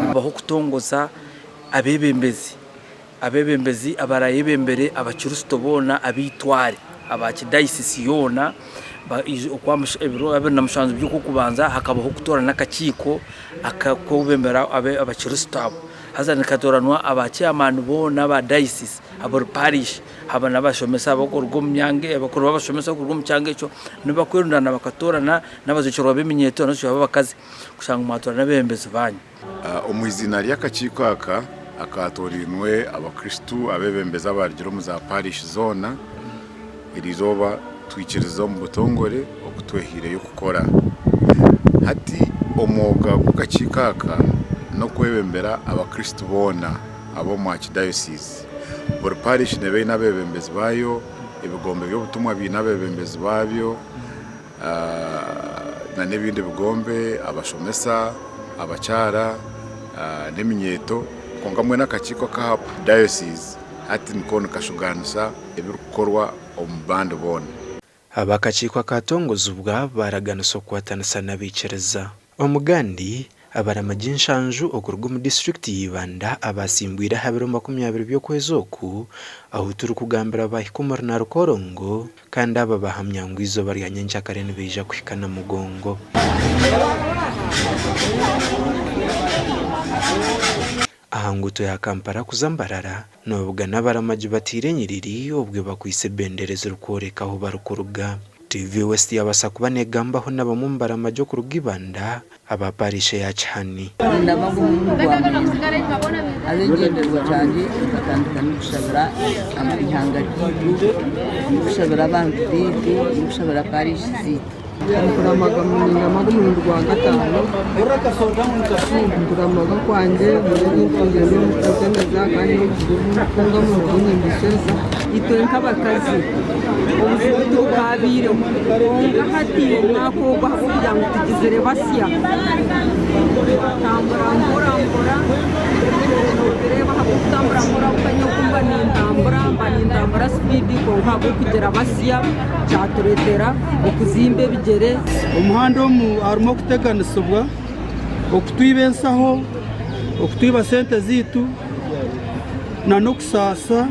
Habaho okutongoza abeebembezi, abeebembezi abaraayebembere abakristo boona ab'eitware aba kidayisisi yoona ebiro 27 by'okw'okubanza hakabaho okutoorana akakiiko ak'okwebembera abakristo abo haza nikatooranwa aba chairman boona aba dayisisi aburi parish. Haba n'abashomesa abarikuruga omu myanga abakuru b'abashomesa abarikuruga omu kyanga ekyo nibo barikwerundaana bakatoorana n'abajuukirwa b'eminyeeto n'abajuukirwa b'abakazi kushanga ngu mwatoorana abeebembezi baanyu. Omu iziina ry'akakiiko aka akaatoorainwe Abakristo abeebembezi abaarugire omu za parish zoona, eri izooba twikiriza omu butongore oku twehaireyo kukora. Hati omwoga gw'akakiiko aka n'okwebembera Abakristo boona ab'omu Archdiocese. Buri parish neeba eine abeebembezi baayo, ebigombe by'obutumwa biine abeebembezi baabyo, n'ebindi bigombe, abashomesa, abakyara, n'eminyeeto. Kwonka mbwenu akakiiko ak'aha dayosiizi hati niko nikashugaanisa ebirikukorwa omu bandi boona. Ab'akakiiko akaatongozibwa baaraganisa okukwatanisa n'abaikiriza. Omugandi, abaramagi nshanju okuruga omu disiturikiti ya Ibanda abaasimbwire aha biro 20 by'okwezi oku ahu turikugambira baahika omuri Narukorongo kandi aba bahamya ngu eizooba rya nyenkyakare nibaija kuhika Namugongo. Aha nguuto ya Kampala kuza Mbarara, noobugana abaramagi bataire enyiriri obwe bakwaitse ebendera ezirikworeka ahu barikuruga. TV West yaabaasa kuba neegambaho na bamwe omu baramagi okuruga Ibanda aba parish eya Kihani. Nindamaga omurundi gwa mwenda. Haza ekigyendererwa kyangye nkatandika n'okushabira eihanga ryaitu, n'okushabira abantu baitu, n'okushabira parish zaitu. Nkuramaga nindamaga omurundi gwa kataano, okuramaga kwangye nyowe ebintungire n'okusemeza kandi n'obuzibu obu ndikutungamu nabwo nimbikiriza. Itwe nk'abakazi obuzibu tibukabaireho kwonka hati omwaka ogu ahabw'okugira ngu tugizire basya twatambura mpora mpora nobireeba ahabw'okutambura mpora ahabw'okuba nyowe ku mba nintambura mba nintambura sipiidi kwonka ahabw'okugira basya kyatureetera okuzimba ebigyere. Omuhanda omu harimu okuteganisibwa, okutwiba ensaho, okutwiba sente zaitu n'okusaasa.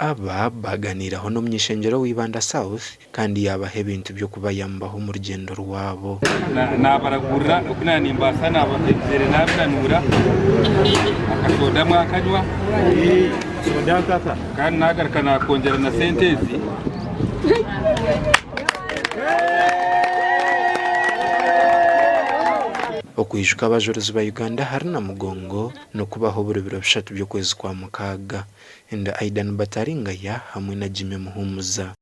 Aba baaganiiraho n'omuny'eishengyero wa Ibanda South kandi yaabaha ebintu by'okubayambaho omu rugyendo rwabo. Naabaragurira oku naaba nimbaasa ebigyere naabinanuura, akashoda mwakanywa kandi naagaruka naakwongyera na sente ezi. Okwijuka abajurizi ba Uganda ahari Namugongo nikubaho buri biro bishatu by'okwezi kwa mukaaga. Ndi Aidan Bataringaya hamwe na Jimmy Muhumuza.